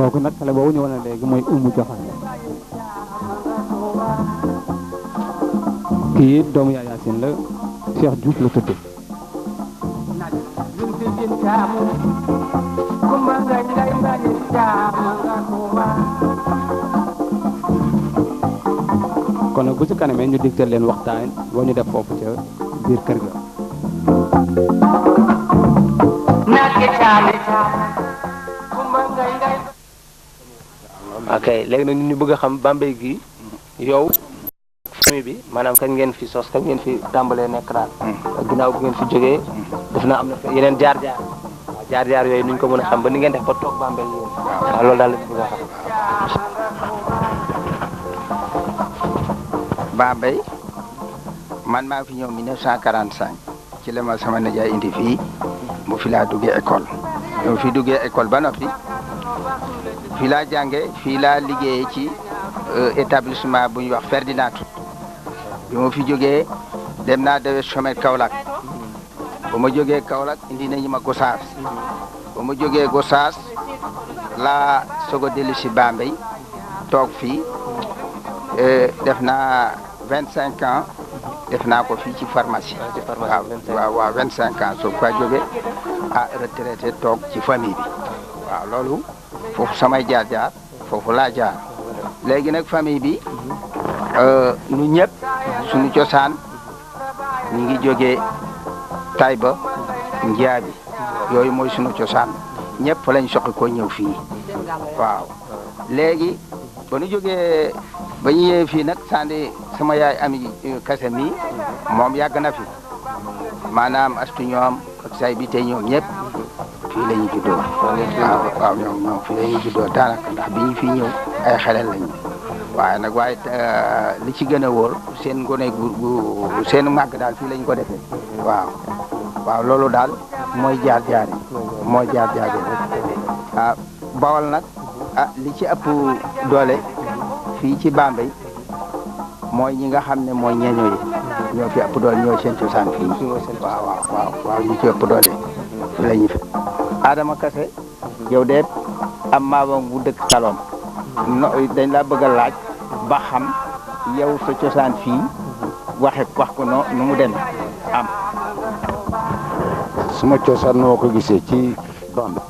kooku nag xale boobu ñu wane léegi mooy Oumou Diakhane kii doomu Yaay Yaasin la Cheikh Diouf la tudd kon nag bu ci kanamee ñu digtal leen waxtaan boo ñu def foofu ca biir kër ga ok léegi nag ñu bëgg a xam Bambey gi yow famille bi maanaam kañ ngeen fi sos kañ ngeen fi tàmbalee nekk daal ginnaaw bu ngeen fi jógee def na am na yeneen jaar-jaar waaw jaar-jaar yooyu nuñ ko mën a xam ba ni ngeen def ba toog Bambey yéen waaw loolu daal la bëgg a xam Bambey man maa fi ñëw 1945 ci la ma sama nijaay indi fii mu fi laa duggee école ñëw fi duggee école ba noppi fii laa jànge fii laa liggéeyee ci établissement bu ñuy wax Ferdinand bi ma fi jógee dem naa dewe chômage Kaolack ba ma jógee Kaolack indi nañu ma Gossas ba ma jógee Gossas laa soog a dellu si Bambey toog fii def naa 25 ans def naa ko fii ci pharmacie waaw 25 ans soo ko jógee retraité toog ci famille bi waaw loolu foofu samay jaar-jaar foofu laa jaar léegi nag famille bi nu ñëpp suñu cosaan ñu ngi jógee Taïba Njaabi yooyu mooy suñu cosaan ñëpp fa lañ soqi ko ñëw fii waaw léegi ba nu jógee ba ñu ñëwee fii nag sandi sama yaay ami kase mi moom yàgg na fi maanaam astu ñoom ak say bi te ñoom ñëpp fii la ñu juddoo waaw ñoom fii la ñu juddoo daanaka ndax bi ñu fi ñëw ay xelel lañu waaye li ci gën a wóor seen gone gu seen màgg daal fii lañ ko defee waaw loolu daal mooy jaar-jaar yi rek Bawol nag li ci ëpp doole fii ci Bambey mooy ñi nga xam ne mooy ñeeño yi ñoo fi ëpp doole ñoo seen cosaan fii waaw ñi ci ëpp doole fi la ñu fi Adama Kassé yow de am maamam bu dëkk Kalom dañ la bëgg a laaj ba xam yow sa cosaan fii wax ko nu mu demee am suma cosaan noo ko gisee ci Bambey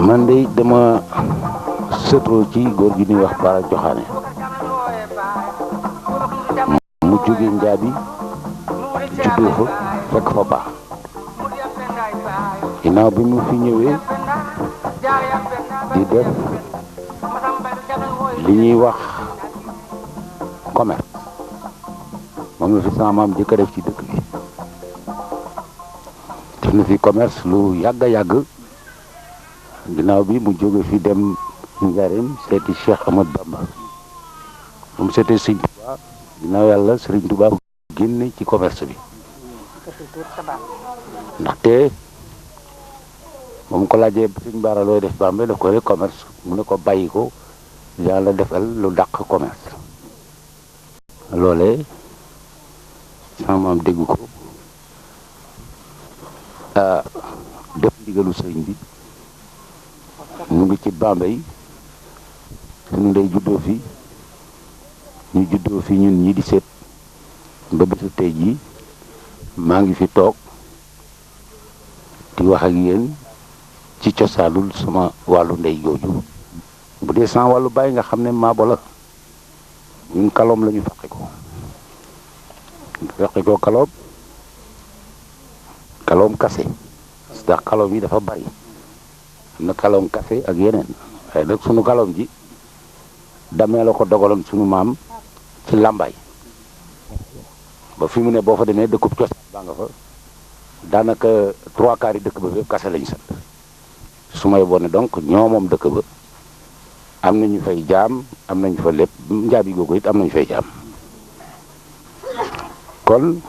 man de dama sëtoo ci góor gi ñuy wax Bara Joxaane mu jóge Njaabi juddoo fa fekk fa baax ginnaaw bi mu fi ñëwee di def li ñuy wax commerce moom la fi sama maam jëkk a def ci dëkk bi def na fi commerce lu yàgg a yàgg ginnaaw bi mu jóge fi dem Njaaréem seeti Cheikh Ahmad Bamba moom seeti Sëriñ Tuubaa ginnaaw yàlla Sëriñ Tuubaa génne ci commerce bi ndaxte moom ko laajee Sëriñ Bara looy def Bambey daf ko rek commerce mu ne ko bàyyi ko yàlla defal lu dàq commerce loolee sama maam dégg ko def ndigalu sëriñ bi mu ngi ci Bambey suñu ndey juddoo fi ñu juddoo fi ñun ñi di seet ba bésu tey jii maa ngi fi toog di wax ak yéen ci cosaanul sama wàllu ndey jooju bu dee sama wàllu bàyyi nga xam ne maabo la ñun Kalom la ñu faqe ko Kalom Kassé ndax Kalom yi dafa bari am na Kalom Kassé ak yeneen waaye nag sunu Kalom ji damee la ko dogaloon sunu maam ci Lambaay ba fi mu ne boo fa demee dëkkub cosaan baa nga fa daanaka 3/4 yi dëkk ba fépp Kassé lañu sant su may bone donc ñoo moom dëkk ba am nañu fay jaam am nañu fa lépp njaabi googu it am nañu fay jaam kon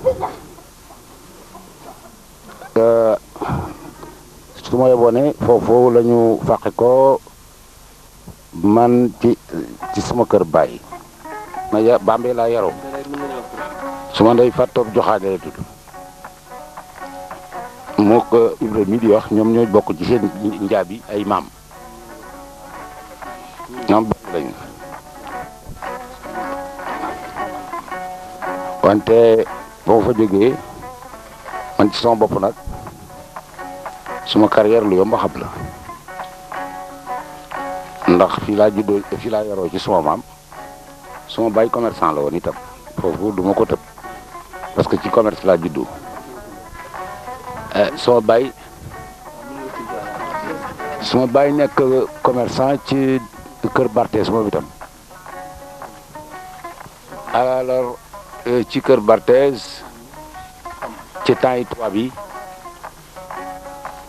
su may bone foofu la ñu fàqe ko man ci sama kër baay ma Bambey laa yaroo su ma ndey Fatou Joxaane la tudd moo ko Ibrahima mi di wax ñoom ñoo bokk ci seen njaabi ay maam ñoom benn lañu wante ba ma fa jógee man ci sama bopp nag suma carrière lu yomb xam la ndax fii laa juddoo fii laa yaroo ci suma maam suma baay commerçant la woon itam foofu du ma ko tëb parce que ci commerce laa juddoo suma baay nekk commerçant ci kër Barthès moom itam alors ci kër Barthès ci temps yi tubaab yi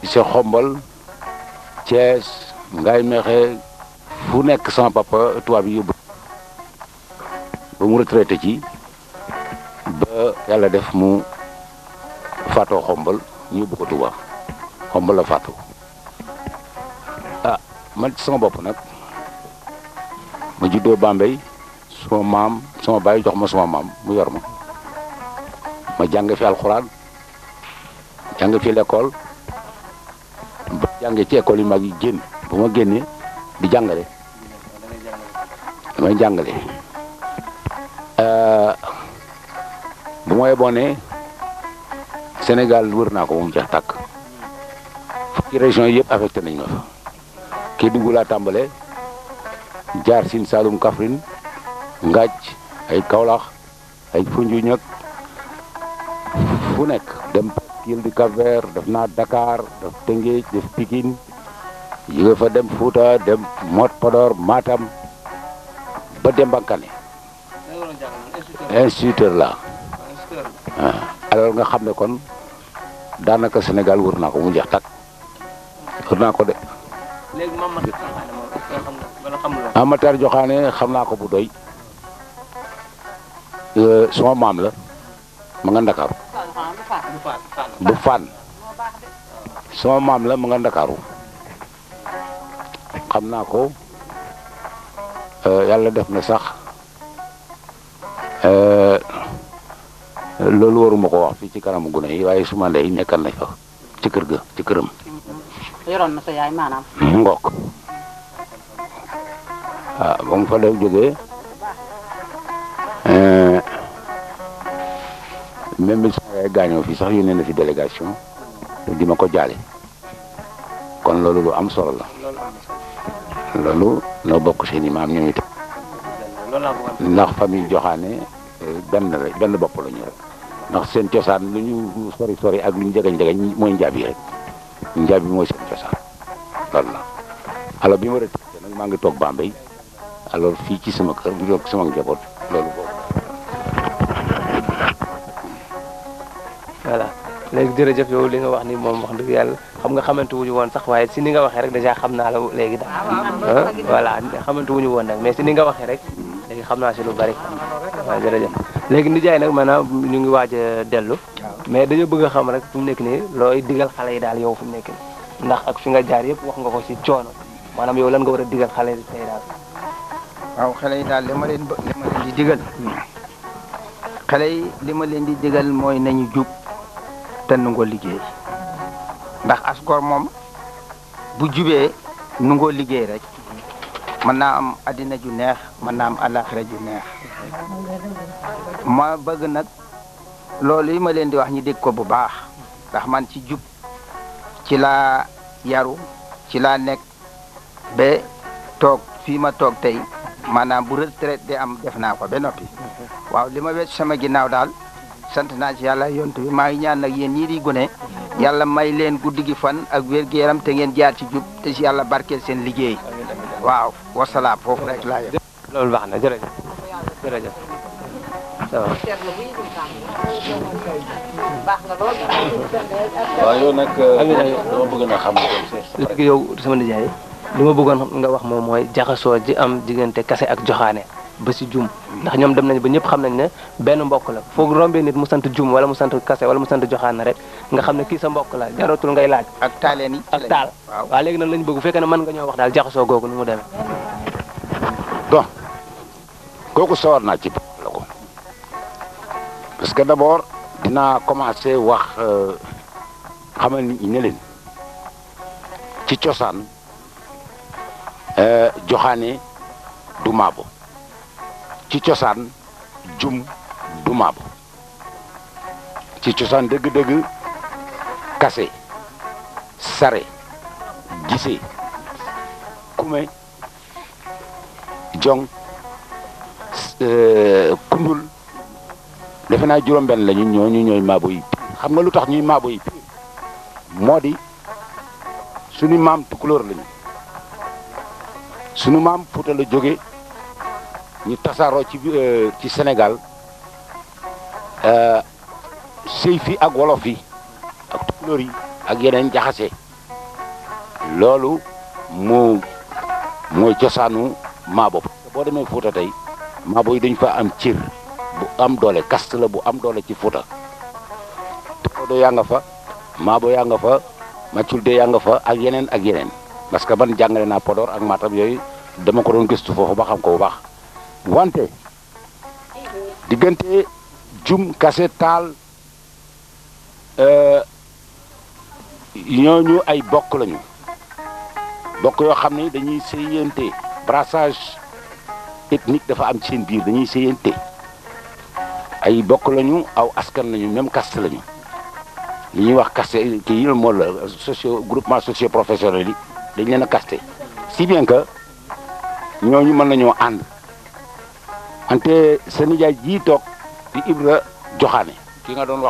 ci Xombol Thiès Ngaye Mékhé fu nekk sama papa tubaab yi yóbbu ba mu retraité ci ba yàlla def mu faatoo Xombol ñu yóbbu ko Touba Xombol la faatoo man ci sama bopp nag ma juddoo Bambey sama baay jox ma sama maam mu yor ma jàng fi alxuraan jàng fi l'école ba jàngee ci école yi mag yi génn bu ma génnee di jàngale damay jàngale bu ma yeboonee Sénégal wër naa ko ba mu jeex tàkk fukki région yëpp affecté nañ ma fa Kédougou laa tàmbale jaar Sine Saloum Kaffrine Ngaaj ay Kaolack ay Foundiougne fu nekk dem Île du Cap-Vert def naa Dakar def Tëngéej def Pikine jóge fa dem Fouta dem Mot Podor Matam ba Dembankane instituteur la alors nga xam ne kon daanaka Sénégal wër naa ko mu jeex takk wër naa ko de. léegi moom Matar Joxaane xam naa ko bu doy suma maam la ma nga Ndakaaru bu Fann suma maam la ma nga Ndakaaru xam naa ko yàlla def na sax loolu waruma ko wax fii ci kanamu gune yi waaye suma ndey nekkal nañ fa ci kër ga ci këram. yoroon na sa yaay maanaam. Ngok ba mu fa def jógee même bi sama yaay gaañoo fii sax yónnee na fi délégation di ma ko jaale kon loolu lu am solo la loolu noo bokk seen i maam ñoom itam ndax famille Joxaane benn bopp la ñu rek ndax seen cosaan lu ñu sori ak lu ñu jegeñ mooy njaabi rek njaabi mooy seen cosaan loolu la alors bi ma retraité nag maa ngi toog Bambey alors fii ci sama kër bu toog sama njaboot loolu boobu. voilà léegi jërëjëf yow li nga wax ni moom wax dëgg yàlla xam nga xamante wuñu woon sax waaye si ni nga waxee rek dèjà xam naa la léegi daal voilà xamante wuñu woon nag mais si ni nga waxee rek léegi xam naa si lu bari waaw jërëjëf léegi nijaay nag maanaam ñu ngi waaj a dellu mais dañoo bëgg a xam rek fu mu nekk nii looy digal xale yi daal yow fu mu nekk nii ndax ak fi nga jaar yëpp wax nga ko si coono maanaam yow lan nga war a digal xale yi tey daal. waaw xale yi daal li ma leen di digal xale yi li ma leen di digal mooy nañu jub te nangoo liggéey ndax asgor moom bu jubee nangoo liggéey rek mën naa am addina ju neex mën naa am àllaaxira ju neex ma bëgg nag loolu yi ma leen di wax ñi dégg ko bu baax ndax man ci jub ci laa yaru ci laa nekk ba toog fii ma toog tey maanaam bu retraite di am def naa ko ba noppi waaw li ma wecc sama ginnaaw daal sant naa ci yàlla yontu bi maa ngi ñaan nag yéen ñii di gune yàlla may leen guddi gi fan ak wér-gu-yaram te ngeen jaar ci jub te si yàlla barkeel seen liggéey waaw wasalaam foofu rek laa yem. loolu baax na jërëjëf jërëjëf waaw yow nag dama bëgg na xam. léegi yow sama nijaay li ma bëggoon nga wax moom mooy jaxasoo ji am diggante Kase ak Joxaane ba si Jum ndax ñoom dem nañ ba ñëpp xam nañ ne benn mbokk la foog rombee nit mu sant Jum wala mu sant Kase wala mu sant Joxaane rek nga xam ne kii sa mbokk la jaratul ngay laaj. ak taaleen yi ak taal waaw léegi nag lañu bëgg bu fekkee ne mën nga ñoo wax daal jaxasoo googu nu mu demee. bon kooku sawar naa ci la ko parce que d'abord dinaa commencer wax xamal nit ñi ne leen ci cosaan joxaane du maabo ci cosaan jum du maabo ci cosaan dëgg-dëgg kase sare gise kume jong kundul defe naa juróom-benn lañu ñooy maabo yi xam nga lu tax ñuy maabo yi moo di suñu maam tukulóor lañu suñu maam Fuuta la jóge ñu tasaaroo ci Sénégal sëy fi ak wolof yi ak tukulóor yi ak yeneen jaxase loolu mooy cosaanu maabo boo demee Fuuta tey maabo yi dañ fa am cër bu am doole caste la bu am doole ci Fuuta tukulóor yaa nga fa maabo yaa nga fa Maculde yaa nga fa ak yeneen parce que man jàngale naa Podor ak Matam yooyu dama ko doon gëstu foofu ba xam ko bu baax wante diggante jum kase taal ñooñu ay bokk lañu bokk yoo xam ne dañuy séyante brassage ethnique dafa am ci seen biir dañuy séyante ay bokk lañu aw askan lañu même caste lañu li ñuy wax caste kii yi moo la groupement socio professionnel yi dañ leen a caste si bien que ñooñu mën nañoo ànd ante sa nijaay ji toog di Ibra Joxaane ki nga doon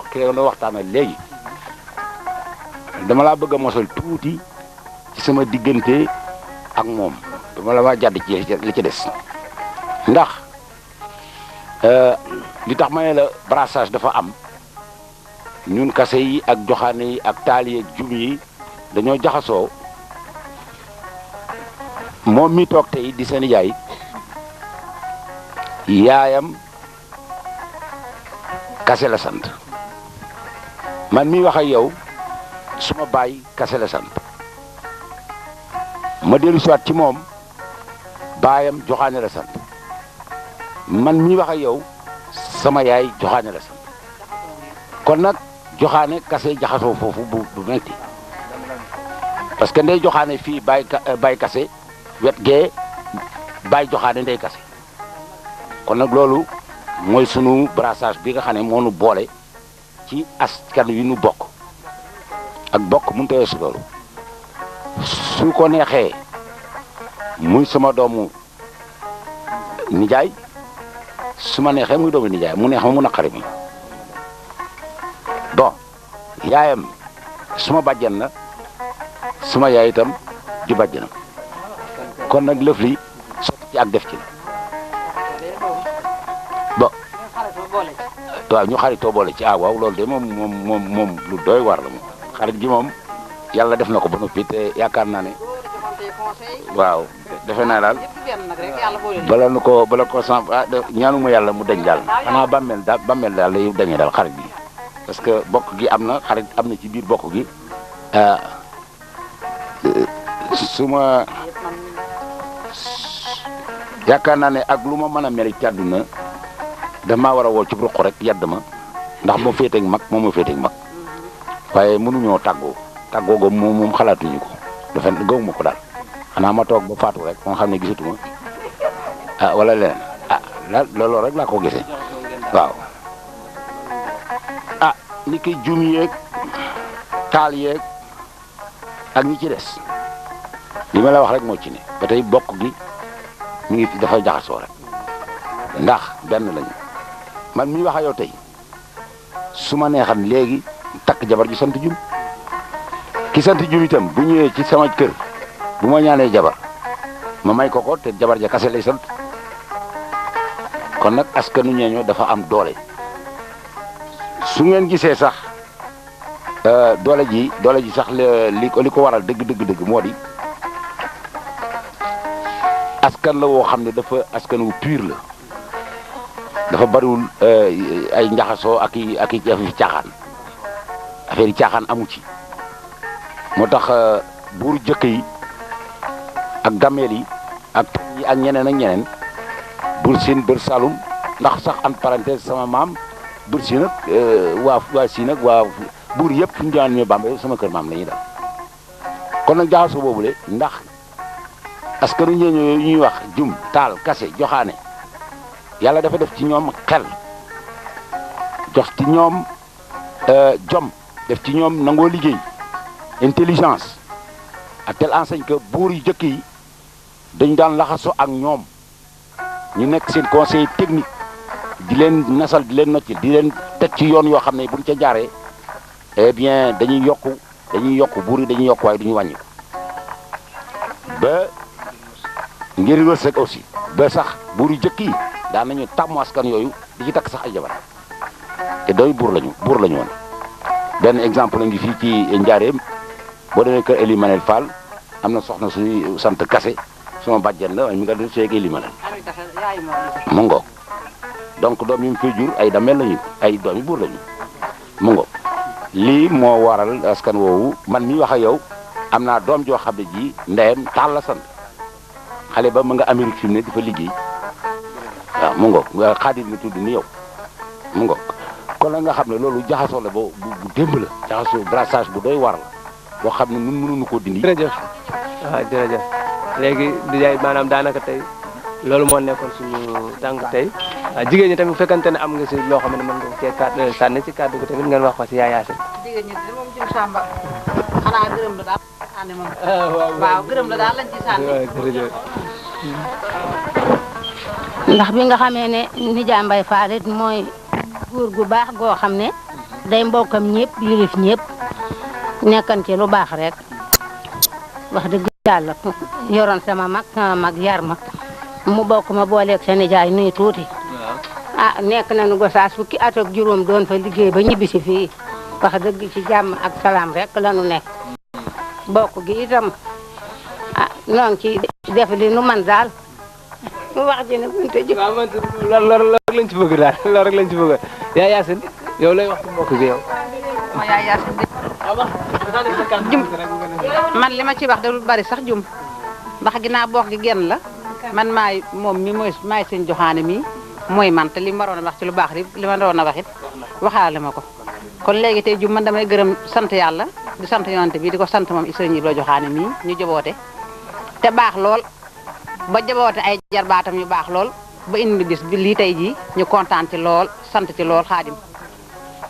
waxtaanal léegi dama laa bëgg a mosal tuuti ci sama diggante ak moom dama la waa jàdd ci li ci des ndax li tax ma ne la brassage dafa am ñun kase yi ak joxaane yi ak taal yi ak jum yi dañoo jaxasoo moom mi toog tey di seen yaay yaayam kase la sant man mi wax ak yow suma baay kase la sant ma dellu siwaat ci moom baayam joxaane la sant man mi wax ak yow sama yaay joxaane la sant kon nag joxaane kase jaxasoo foofu bu metti parce que ndey joxaane fii baay kase wet gee baay joxaane ndey kase kon nag loolu mooy sunu brassage bi nga xam ne moo nu boole ci askan wi nu bokk ak bokk mënut a weesu loolu su ko neexee muy sama doomu nijaay su ma neexee muy doomu nijaay mu neex ma mu naqari mi bon yaayam suma bàjjen la suma yaay itam di bàjjenam kon nag lëf li sotti ci ak def ci la bon waaw ñu xaritoo boole ci waaw loolu de moom lu doy war la moom xarit gi moom yàlla def na ko ba noppi te yaakaar naa ne waaw defe naa daal bala ko sant ñaanuma yàlla mu dañ daal xanaa bàmmeel daal lay dañee daal xarit bi parce que bokk gi am na xarit am na ci biir bokk gi suma yaakaar naa ne ak lu ma mën a mel ci àdduna damaa war a woo ci ruq rek yàdd ma ndax moo féeteeg mag moom moo féeteeg mag waaye mënuñoo tàggoo go moom xalaatuñu ko dafa gëwuma ko daal xanaa ma toog ba faatu rek moo xam ne gisatuma wala leneen loolu rek laa ko gisee waaw ni koy jum yeeg taal yeeg ak ñi ci des li ma la wax rek moo ci ne ba tey bokk gi mi ngi dafay jaxasoo rek ndax benn lañu man mi wax ak yow tey su ma neexan léegi takk jabar ji sant jum ki sant jum itam bu ñëwee ci sama kër bu ma ñaanee jabar ma may ko te jabar ja kase lay sant kon nag askanu ñeeño dafa am doole su ngeen gisee sax doole ji sax li ko waral dëgg moo di askan la woo xam ne dafa askan wu pur la dafa bariwul ay njaxasoo ak i affaire yi caaxaan amu ci moo tax buur jëkk yi ak dameel yi ak yi ak ñeneen bur siin bër salum ndax sax en parenthèse sama maam bur siin ak waa siin ak buur yëpp fu ñu daan ñëw Bambey sama kër maam la ñuy dal kon nag jaxasoo boobule ndax askanu ñeeño yooyu ñuy wax jum taal kase joxaane yàlla dafa def ci ñoom xel jox ci ñoom jom def ci ñoom nangoo liggéey intelligence à telle enseigne que buur yu jëkk yi dañu daan laxaso ak ñoom ñu nekk seen conseil technique di leen nasal di leen noccil di leen teg ci yoon yoo xam ne buñ ca jaaree eh bien dañuy yokku buur yi dañuy yokku waaye duñu wàññi ba ngir wërsëg aussi ba sax buur yu jëkk yi daan nañu tàmm askan yooyu di ci takk sax ay jabar te doy buur lañu woon benn exemple la ngi fii ci Njaareem boo demee kër Eli Manel Fall am na soxna suy sant Kase sama bàjjen la waaye mi nga doon seeg Eli Manel mu ngoog donc doom yi mu fay jur ay damel lañu ay doomi buur lañu mu ngoog lii moo waral askan woowu man mi wax ak yow am naa doom joo xam ne ji ndeyam Taal la sant xale ba mu nga Amérique fi mu ne di fa liggéey waaw mu ngoog Xaadim la tudd ni yow mu ngoog kon la nga xam ne loolu jaxasoo la bu démb la jaxasoo brassage bu doy war la boo xam ne ñun mënuñu koo dindi. jërëjëf waaw jërëjëf léegi di jaay maanaam daanaka tey loolu moo nekkoon suñu tànk tey jigéen ñi tamit bu fekkante ne am nga si loo xam ne mën nga ko cee sànni si kàddu gi tamit ngeen wax ko si Yaay Yacine. jigéen ñi moom jëm Samba xanaa gërëm la daal sànni moom. waaw gërëm la daal lañ ci sànni. jërëjëf. ndax bi nga xamee ne Nijaay Mbay Fall it mooy góor gu baax goo xam ne day mbokkam ñëpp yilif ñëpp nekkan ci lu baax rek wax dëgg yàlla yoroon sama mag yar ma mu bokk ma booleeg sa nijaay nuy tuuti ah nekk nañu Gosaas fukki at ak juróom doon fa liggéey ba ñibbisi fii wax dëgg ci jàmm ak salaam rek lañu nekk bokk gi itam ah noonu ci def li nu man daal mu wax ji ne mënut a jóg. waaw man loolu rek lañ ci bëgg daal loolu rek lañ ci bëgg Yaay Yacine yow lay wax ci mbokk gi yow. ma Yaay Yacine de jum man li ma ci wax da lu bari sax jum ndax ginnaaw bokk gi genn la man maay moom mi maay seen joxaane mi mooy man te li ma waroon a wax ci lu baax li ma waroon a wax it waxaale ma ko kon léegi tey jum man damay gërëm sant yàlla di sant yonante bi di ko sant moom Sëriñ Ibra joxaane mi ñu joboote te baax lool ba jaboote ay jarbaatam yu baax lool ba indi bis bi lii tey jii ñu kontaan ci lool sant ci lool Xaadim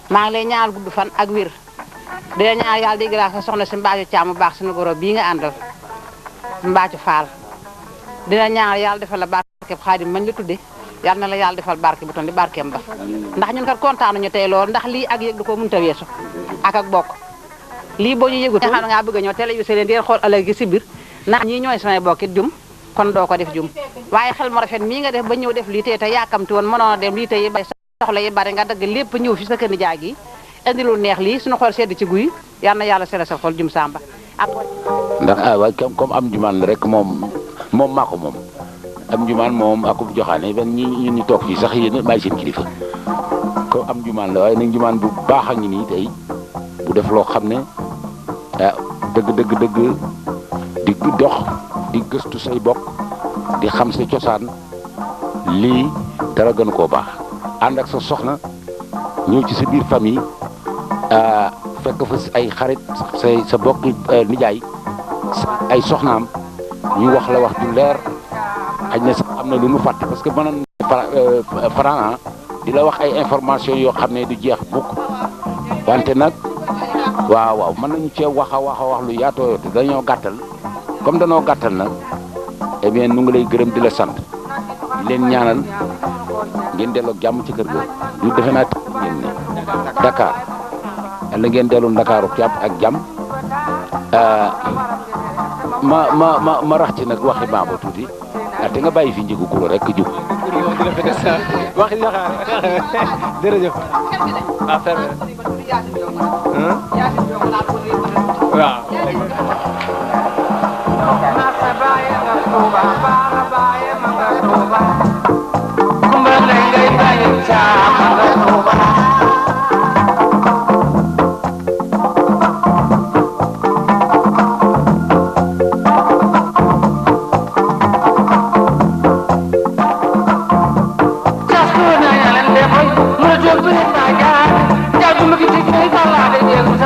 maa ngi lay ñaanal gudd fan ak wér di la ñaanal yàlla di gëlaat sa soxna si Mbaacu Caam bu baax suñu goro bii nga àndal Mbaacu Faal di la ñaanal yàlla defal la barkeb Xaadim mañ la tudde yàlla na la yàlla defal barke bu toon di barkeem ba ndax ñun kat kontaan nañu tey lool ndax lii ak yëg du ko mënta weesu ak bokk lii boo ñu yëgutu xam ngaa bëgg a ñëw télévisé leen di xool ëllëg gi si biir ndax ñii ñooy samay bokkit jum kon doo ko def jum waaye xel mu rafet mii nga def ba ñëw def lii tey te yàkkamti woon mënoon a dem lii tey bay soxla yi bari nga dagg lépp ñëw fi sa kër nijaay gi indi lu neex lii suñu xool sedd ci guy yal na yàlla sedd sa xol jum Samba ndax waaye comme am jumaan la rek moom maa ko moom am jumaan moom akub joxaane ben ñun ñu toog fii sax yéen bàyyi seen kilifa comme am jumaan la waaye nag jumaan bu baax a ngi nii tey bu def loo xam ne dëgg di dox di gëstu say bokk di xam sa cosaan lii dara gën koo baax ànd ak sa soxna ñëw ci sa biir famille fekk fa ay xarit sa bokki nijaay ay soxnaam ñu wax la wax ju leer xëy na sax am na lu nu fàtte parce que mënoon Franc di la wax ay information yoo xam ne du jeex mukk wante nag waaw mën nañu cee wax lu yaatoo yoote dañoo gàttal comme danoo gàttal nag eh bien nu ngi lay gërëm di la sant di leen ñaanal ngeen delloo jàmm ci kër ga ñu defe naa ngeen ne Dakar yàlla ngeen dellu Ndakaaru ak jàmm ma rax ci nag waxi maabo tuuti te nga bàyyi fi njëgu kuro rek jub waxi Dakar jërëjëf affaire waaw Just good, I am the boy.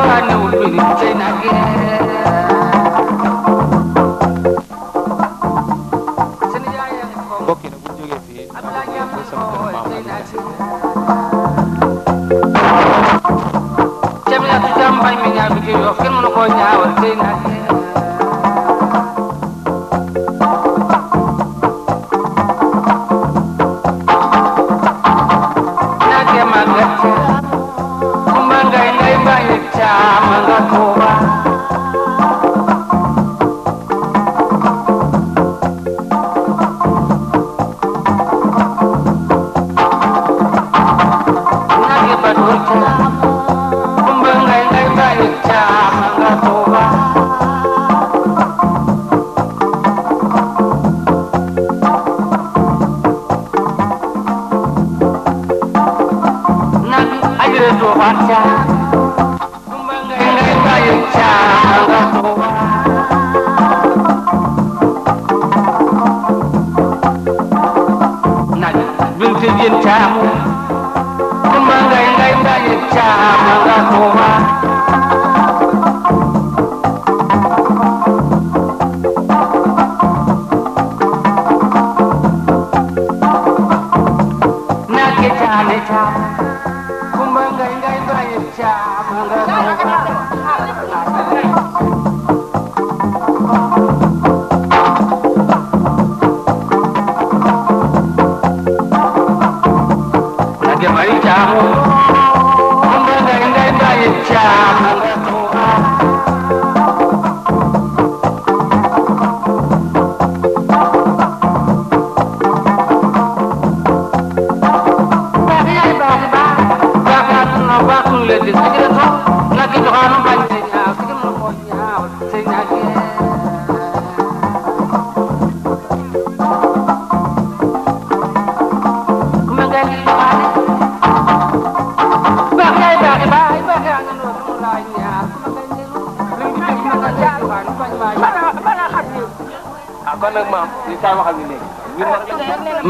kon nag maam li saa waxal ñu léegi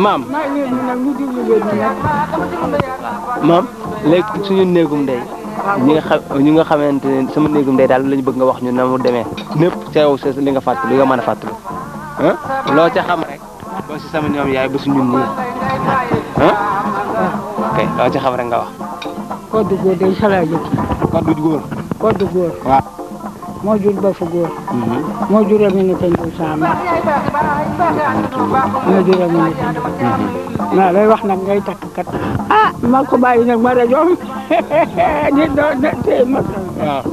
maam maam léegi suñu néegum ndey ñi nga xamante ne sama néegum ndey daal lañu bëgg nga wax ñu na mu demee népp ca yow sa li nga fàttali li nga mën a fàttali loo ca xam rek ba si sama ñoom yaay ba si ñun nii ok loo ca xam rek nga wax koddu góor day salaa jëkk koddu góor waaw moo jur ba fu góor moo jur Aminata Ndour sama moo jur Aminata Ndour waaw lay wax nag ngay takk kat ma ko bàyyi nag ma rajoom nit doo tey ma waaw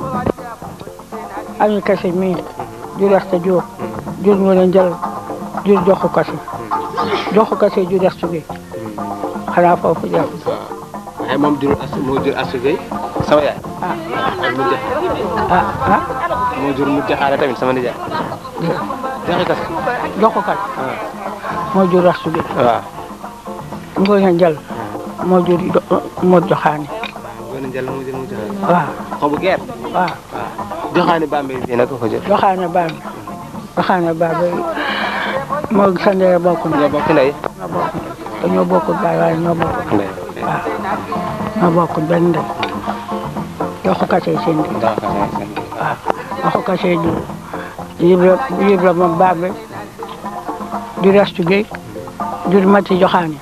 Ami Kase mii jur Asta Diop jur Ngoone Njal jur Joxu Kase jur Astu Gey xanaa foofu jàpp waaye moom moo jur Astu Gey sama yaay moo jur mu jaxaale tamit sama nijaay Joxu Kase moo jur Astu Gey waaw Ngoone Njal moo jur Mod Joxaane Ngoone Njal moo jur Mod Joxaane waaw xobu geer waaw Joxaane Bambey fii nag ko jël Joxaane Bambey moo sa ndey bokk na ñoo bokk ndey ñoo bokk baay waaye ñoo bokk ndey waaw ñoo bokk benn ndey Joxu Kase seen bi waaw Joxu Kase jur Ibra moom Bambey jur Astu Gey jur Mati Joxaane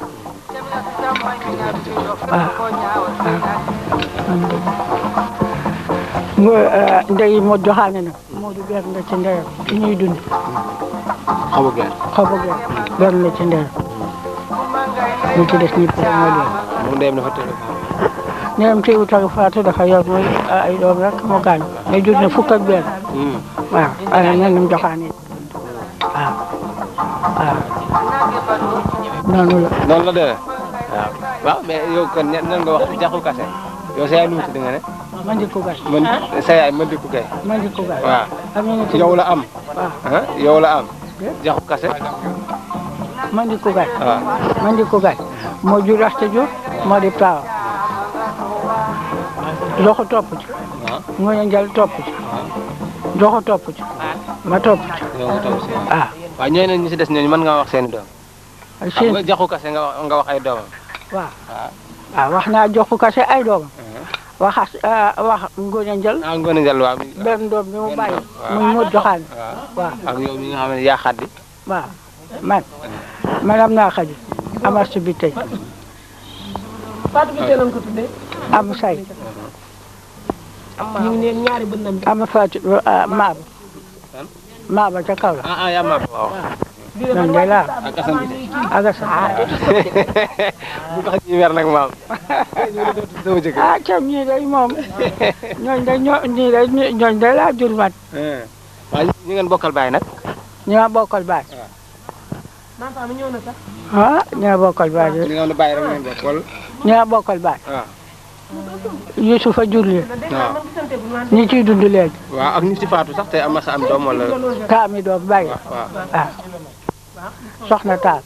waaw ndey moo joxaane nag moo du benn la ci ndeyam ci ñuy dund xobu geer benn la ci ndeyam ñu ci des ñëpp dañoo leen moom ndeyam dafa tëdd ndeyam teewu tagu faatu dafa yor mooy ay doom rek moo gaañ mais jur na fukk ak benn waaw ay nanam joxaane waaw noonu la demee waaw mais yow kon nan nga wax Jaxu Kase yow sa yaay nu mu tudd nga ne man di ko gay sa yaay man di ko gay waaw yow la am yow la am Jaxu Kase man di ko gay waaw man di ko gay moo jur Asta Diop moo di taaw Joxu topp ci Ngoone Njal topp ci Joxu topp ci ma topp ci waaw ñooñu ñu si des ñooñu mën nga wax seen doom xam nga Jaxu Kase nga wax ay doomam waaw wax naa Joxu Kase ay doomam wax Ngoone Njal Ngoone Njal waaw benn doom bi mu bàyyi mu Mod Joxaane waaw ak yow mi nga xam ne yaa xaddi waaw man am naa xadi am Astu bi tey Fatou Bintou lañ ko tuddee. am say ñu ngi ne ñaari bënnam bi. am Fatou Maaba ca kaw la. yaa ma waaw. ñoom day laa ak Assane bi ak Assane. bu tax ñuy mer nag maam. sama jëkkër. ah cam ñii day moom ñooñ day laa jur man. waaw ñu ngeen bokkal baay nag. ñi ma bokkal baay. Mame Fama ñëw na sax. ñi ma bokkal baay de. li nga xam ne baay rek ngeen bokk wala. ñi ma bokkal baay. waaw. Yusufa jur leen. waaw. ñi ciy dund léegi. waaw ak ñi ci faatu sax tey am masa am doom wala. taami doom bàyyi. waaw. soxna taal.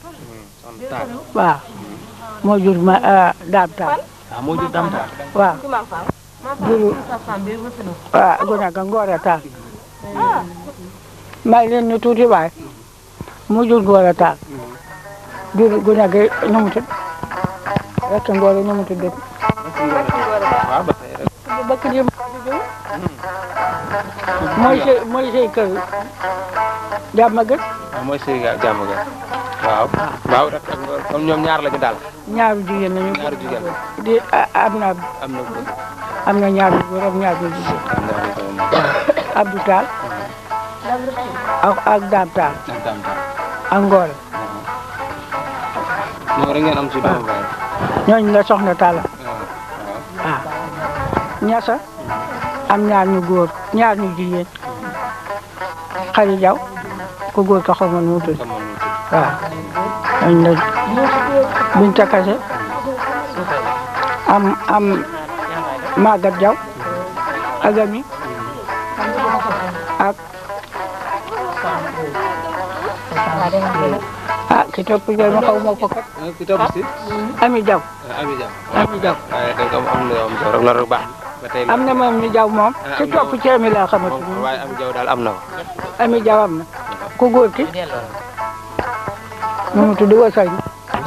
soxna taal. waaw moo jur ma daam taal. waaw moo jur daam taal. waaw. juru waaw gone ga Ngoora taal. may leen ñu tuuti waay mu jur Ngoora taal. jur gone ga nu mu tudd rek Ngoora nu mu tudd. waaw ba tey rek. bakk ji mooy sey kër jàmm gën. waaw mooy sëy jàmm ga waaw. waaw rek ak comme ñoom ñaar lañu daal. ñaaru jigéen lañu. ñaaru jigéen. di am na góor. am na ñaaru góor ak ñaaru jigéen. Abdou Taal. ak Daam Taal. ak daam taal. ak Ngoora. ñoo rek ngeen am ci doomu baay. ñooñu la soxna Taal. waaw. waaw ñasa am ñaar ñu góor ñaar ñu jigéen xari jaw ku góor ka xamoon mu tudd waaw ñooñu la Binta Kase am Magat Jaw agami ak ki topp jël ma xaw ma ko kat ki topp si. Ami Jaw Ami Jaw. Ami Jaw waaye da nga am na am solo rek loolu rek baax ba tey. am na moom mi Jaw moom ki topp ci Ami laa xamante ni waaye Ami Jaw daal am na ko. Ami Jaw am na ku góor ki nu mu tudd Wasañ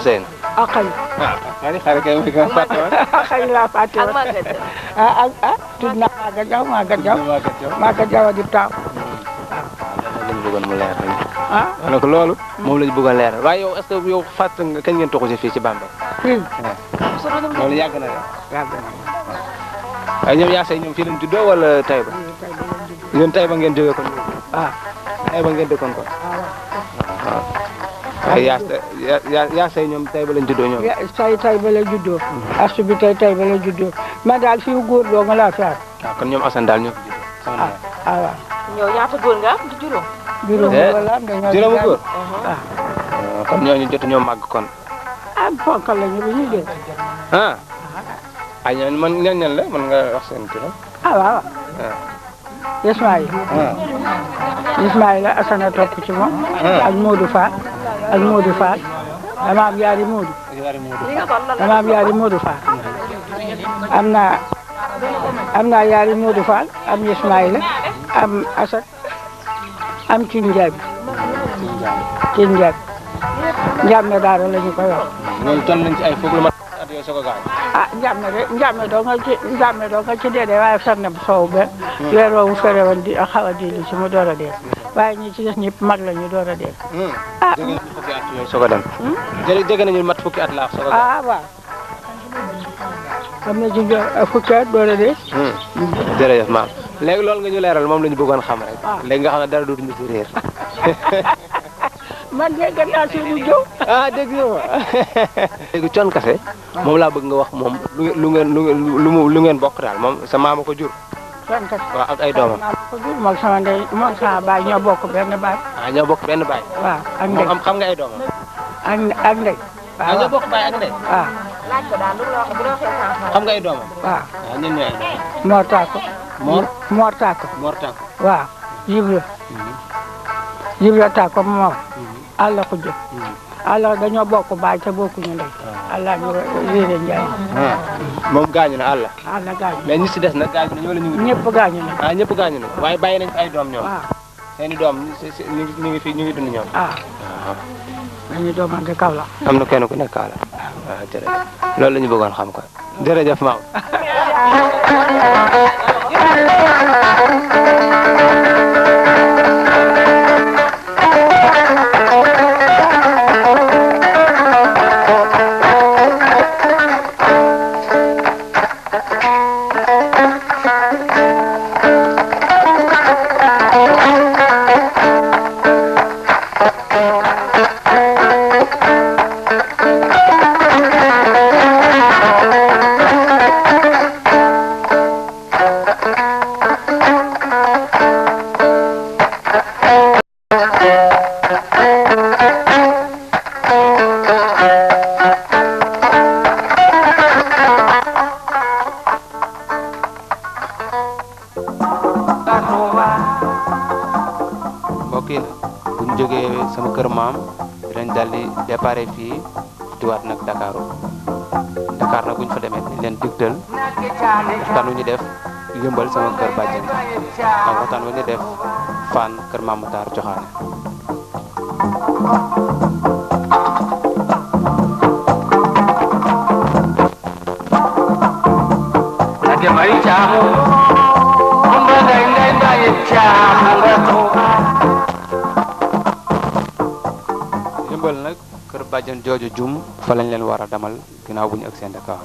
Seen. ak xëy xale kay muy gën a fàtte woon. xëy laa fàtte woon tudd naa Magat Jaw Magat Jaw a di taaw lañu bëggoon mu leer rek. ah donc loolu moom lañu bëggoon leer waaye yow est-ce que yow fàtte nga kañ ngeen toxu si fii ci Bambey. fii loolu yàgg na de. yàgg na waaye ñoom yaa say ñoom fii lañ juddoo wala Taïba. yéen Taïba ngeen jógee kon. waaw Taïba ngeen dëkkoon kon. waaw. waaye yaa say ñoom Taïba lañ juddoo ñoom. tay ba la juddoo astu bi tay ba la juddoo man daal fi góor doo nga laa fi am waaw kon ñoom Assane daal ñoo fi juddoo. waaw ñoo ñaata góor nga am di juróom. juróom wala am dañoo juróomu góor. waaw kon ñooñu jot ñoo màgg kon. fonkal lañu lu ñuy dee ñooñu man ñan la mën nga wax seen turam. waaw Ismaïla Assane a topp ci moom ak Modou Fall dama am yaari Modou Fall am naa yaari Modou Fall am Ismaïla am Assane am ci Njaay bi Njàmme daara la ñu koy wax. ñooñu toll nañ ci ay foog lu mat at yooyu soog a gaañ. Njàmme doo nga ci dee waaye fer na soow ba weer woowu fere woon di xaw a di ci mu door a dee waaye ñi ci des ñëpp mag la ñu door a dee. jege nañu fukki at yooyu soog a dem. jege nañu mat fukki at laa soog a gaañ. waaw am na ci fukki at door a dee. jërëjëf maam léegi loolu nga ñu leeral moom la ñu bëggoon xam rek. léegi nga xam ne dara dootuñu ci réer. man dégg naa suñu jóg. dégg nga ma. léegi Thione Kassé moom laa bëgg nga wax moom lu ngeen bokk daal moom sa maama ko jur. Thione Kassé waaw ak ay doomam. maama ko jur moom sama ndey moom sama baay ñoo bokk benn baay. ñoo bokk benn baay. waaw ak ndey moom xam nga ay doomam. ak ndey. ñoo bokk baay ak ndey. waaw. laaj ko daal lu mu la wax bu doon xeex xam nga ay doomam. waaw ñun ñooy ay doomam. Mor Tako. Mor Tako. Mor Tako. waaw Ibra Tako moom. Allah ko jëf. Allah dañoo bokk baay te bokkuñu ndey. Allah ñu réeré Njaay. moom gaañu na Allah. Allah gaañu. mais ñi si des nag gaañu na ñoo la ñu ngi. ñëpp gaañu na. ñëpp gaañu na waaye bàyyi nañ ay doom ñoom. waaw seeni doom ñu ngi fi ñu ngi dund ñoom. dañuy doomante kaw la. am na kenn ku nekk Kaala. waaw jërëjëf loolu la ñu bëggoon xam ko jërëjëf maam. jógee sama kër maam dinañ dal di déparé fii diwaat nag Dakaru Dakar nag bu ñu fa demee dañ leen digtal waxtaan wu ñu def yëmbal sama kër bàjjen ak waxtaan wu ñu def Fann kër Maam Matar Joxaane. yëmbal nag kër bàjjen jooju jum fa lañ leen war a damal ginnaaw bu ñu ak seen Dakar.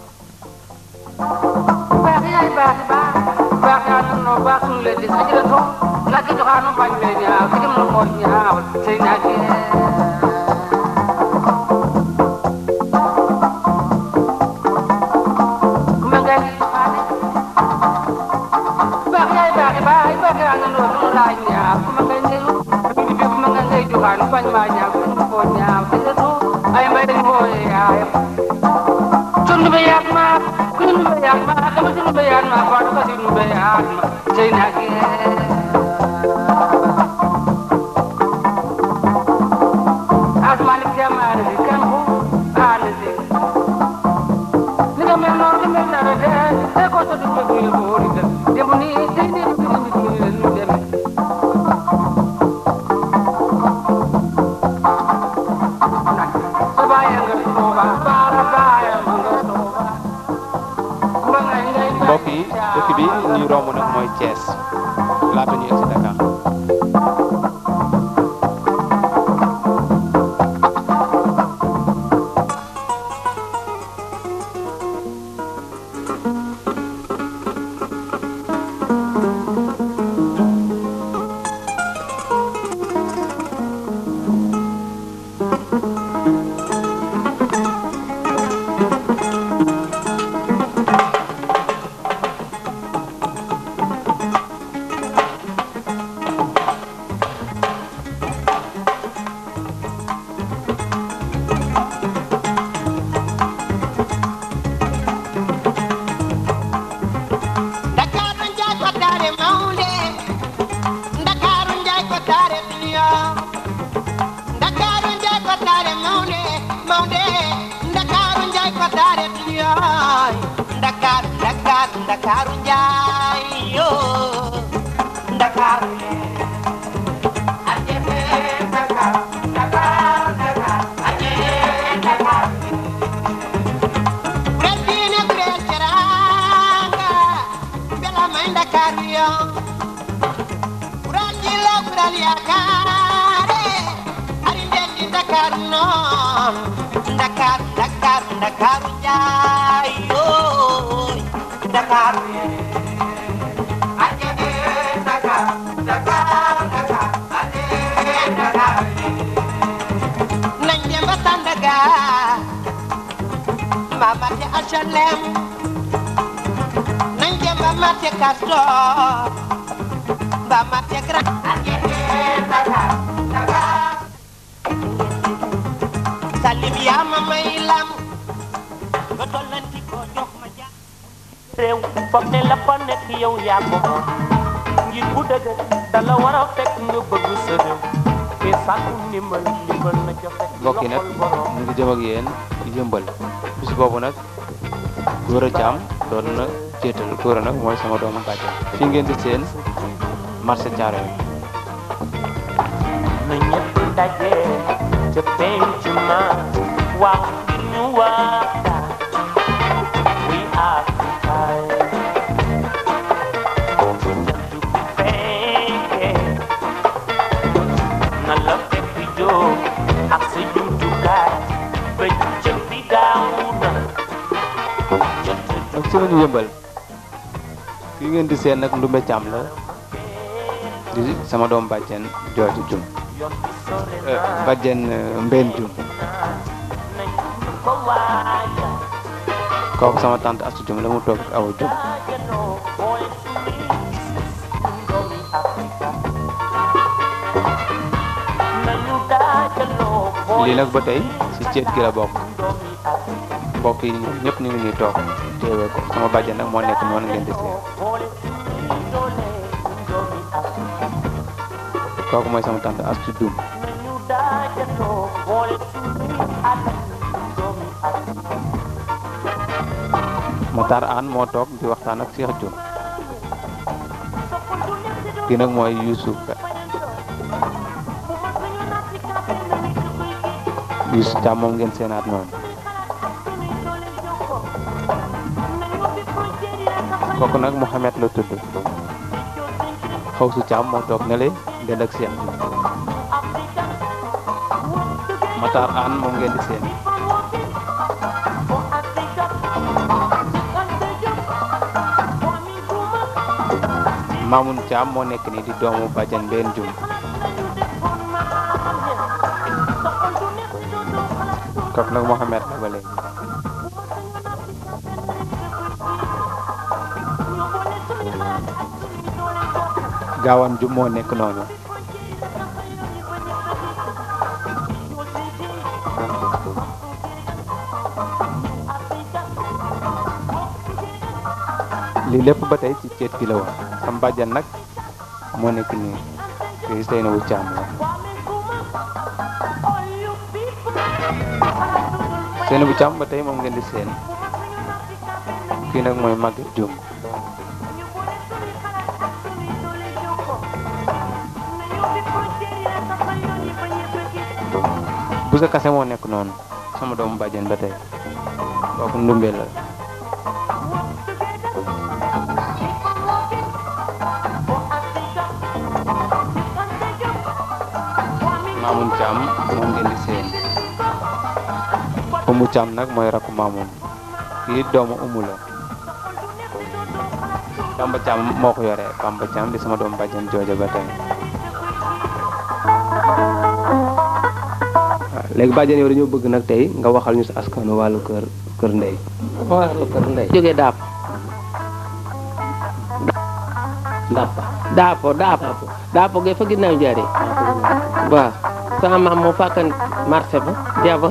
mbokk yi dëkk bi ñuy romb nag mooy Thiès laata ñu egg si Dakar. Ndakaaru njaay yo Ndakaaru ajene Ndakaaru Ndakaaru ajene Ndakaaru Bredine bred teranga bela may Ndakaaru yo Buran jilo buran yakare ari ndendi Ndakaaru non Ndakaaru Ndakaaru Ndakaaru njaay yo Dakar ajene Dakar Dakar Dakar ajene Dakar nañ dem ba Sandaga ma marché HLM nañ dem ba marché Castor ba marché Grand ajene Dakar Dakar salim yaa ma may lam ba tollanti ko jox ma réew foog ne la fa nekk yow yaa ko ngir bu dëgg dala war a fekk nga bëgg sa réew te sàkku ndimbal na ca fekk mbokk yi nag ñu ngi jëm ak yéen yëmbal bis boobu nag Gora Thiam doon na jéetal Gora nag mooy sama doomu bàjjen fii ngeen di seen marché Thiaroye na ñëpp daje ca penc ma waaw ngir ñu waxtaan we are ak si lañu yëmbal fii ngeen di seen nag Ndumbe Thiam la di sama doom bàjjen jooju jum bàjjen Mbène Jum kooku sama tante Astu Jum la mu toog Awa Jum lii nag ba tey si ceet gi la bokk mbokk yi ñëpp ñu ngi ñuy toog teewee ko sama bàjjen nag moo nekk noonu ngeen di seen kooku mooy sama tante Astu Jum Matar An moo toog di waxtaan ak Cheikh Diop kii nag mooy Youssou Ka Youssou Thiam moom ngeen seenaat noonu kooku nag Mouhamed la tudd Xawsu Thiam moo toog ne le dend ak Cheikh Diop Matar An moom ngeen di seen Mamoun Thiam moo nekk nii di doomu Badiane Mbène Dioum kooku nag Mouhamed la ba léegi Gawane Dioum moo nekk noonu lii lépp ba tey ci ceet gi la woon sam bàjjan nag moo nekk nii te Seynabou Thiam la Seynabou Thiam ba tey moom ngeen di seen kii nag mooy Maguette Dioum bu sa kase moo nekk noonu sama doomu bàjjan ba tey kooku ndumbe la Mamoun Thiam moom ngeen di seen Oumou Thiam nag mooy rakku Mamoun kii doomu Oumou la Bamba Thiam moo ko yore Bamba Thiam di sama doomu bàjjan jooja ba tey léegi bàjjen yow dañoo bëgg nag tey nga waxal ñu sa askanu wàllu kër ndey wàllu kër ndey jógee daap daapo ge fa ginnaaw jaare waaw sama maam moo fàkkan marché ba jaba